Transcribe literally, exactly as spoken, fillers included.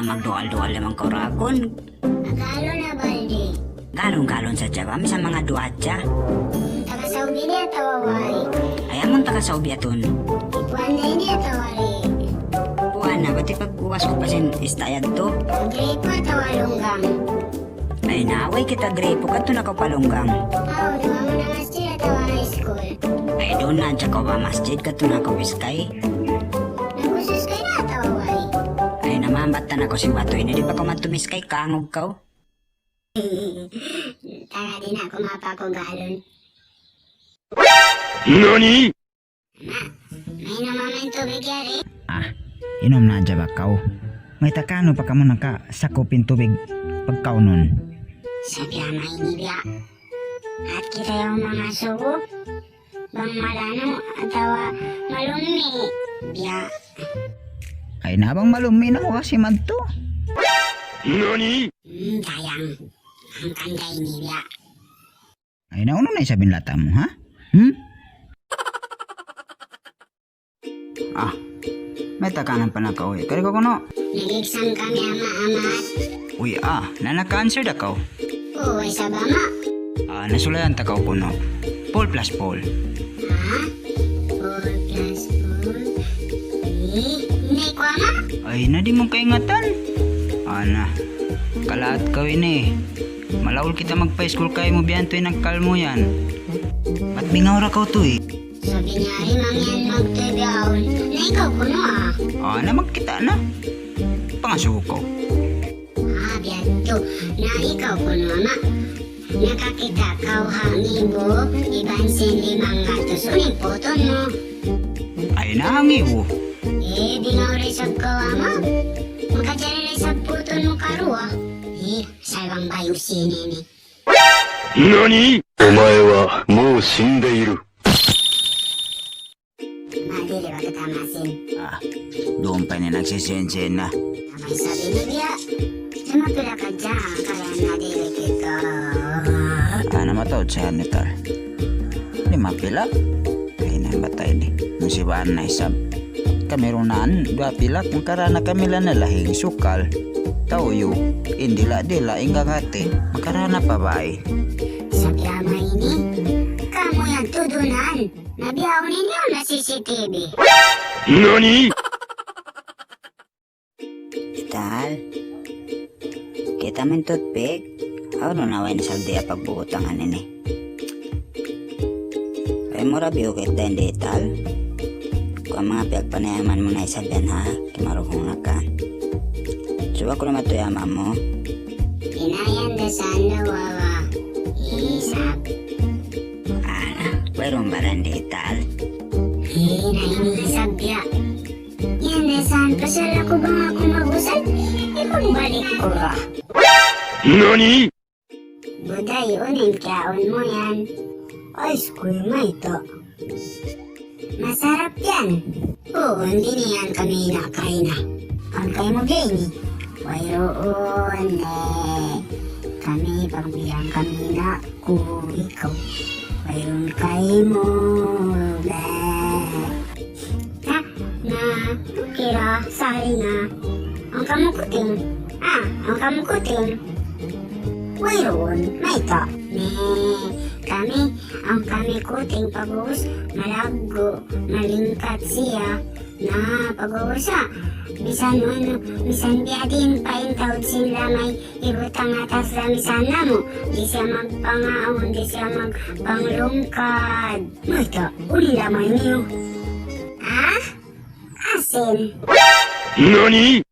Magdual-dual na man kaw ragun. Galon na baldi. Galon-galon sadja ba? Misan manga duwa hadja. Taga Saudi niya atawa way? Ay, amun taga Saudi atun. Kuwan na ini atawa ri? Kuwan na, bat pag'ubus ku pa sin ista yadtu. Gripo atawa lunggang? Ay na, way kita gripo, kadtu na kaw pa lunggang. Aw, duwa mu na masjid atawa high school? Ay, duun na hadja kaw pa masjid, kadtu na kaw iskay. Nag-usus kaw na atawa way? Ay, namambatan na kaw sin batu ini, di' pa kaw madtu miskay, kangug kaw. Taga di' na aku mapaku galon. Nani? Ma, mainum amu in tubig yari. Ah, inum na hadja ba kaw. Mayta' kunu' pa kamu nakasakup in tubig pagkaunun? Sabi ama ini biya'. At kita yan manga sugu. Bang malanu' atawa malummi', biya'. Ay na, bang malummi' na kasi madtu. Nani? Hmm, sayang. Hangkan da ini, biya'. Ay na, unu na isab in lata' mu, ha? Hmm? Ah, mayta' kaw na panakaw, eh. Kari kaw kunu'. Nag-exam kami, ama', amat. Uy, ah, na naka-answer da kaw? Oo, way isab, ama'. Ah, nasulayan ta kaw kunu'. Four plus four. Ha? Four plus four? Eh, hinay ku, ama'. Ay, na di' mu kaingatan. Ana, kalaat kaw ini. Malaul kita magpa-school kaymu, biya' yan tuud in akkal mu yan. Bat bingaw ra kaw tuud, eh. Sabi niya, "Ay, mangyan magtuy bihaun." Na ikaw kunu', ah. Ah, na magkita' na. Pangasubu kaw. Ah, biya' yadtu. Na ikaw kunu', ama'. Nakakita' kaw ha ngibu, iban sin limanggatus, unu in putun mu? Ay na, ha ngibu. Eh, bingaw ra isab kaw, ama'. Makajari ra isab putun mu karuwa. Eh, saybang bayu' sin ini. Nani? Omae wa mou shindeiru. Madili ba kita masin? Ah, duun pa ini nagsisinsina. Amay sabi ni biya'. Lima pila ka jam, kaya nadili kita. Ana mataud sa yan, Nitar. Lima pila? Ay na, batay di. Musibaan na isab. Kami runan, duwa pila, kung karana kami la nalahing sukal. Tauyu, in dila'-dila', in gagati. Makarana pa bay. Sabi ama ini, kamu yan tudunan. Nabiyaun ini na C C T V. Nani? Tal. Kita' mu in toothpick. Awn na way na saldi' pagbutangan ini. Ay, mura biyugit dayn di, Tal. Kuwan, manga piyagpanayaman mu na isab yan, ha? Kimaruhung na ka. Suwa ku na matuya mamu. Inayan da sanda wawa. Isab. Ana, wayruun baran di, Tal. Ina ini isab ya. Yan na san, pasal aku bang aku mag-usal, ipagbalik ku ra. Nani? Buday, unu in kiyaun mu yan? Ice cream, mayta'? Masarap yan. Oo, hindi niyan kami nakain na. Ang kayo mo, Benny? Wayruun, eh. Kami, pagbilang kami na ku ikaw. Wayruun kaymu, be. Ha? Na, okay ra, sari na. Ang kamu kuting. Ah, ang kamu kuting. Wayruun, mayta'? Ne, kami, ang kami kuting pag-ubus, malaggu', malingkat siya. Na, pag-ubus, ah. Misan unu, misan biya' diin pa in taud sin lamay, ibutang atas lamisan namu'. Di' siya magpangaun, di' siya magpanglungkad. Mayta', unu in lamay niyu? Ha? Asin. Nani?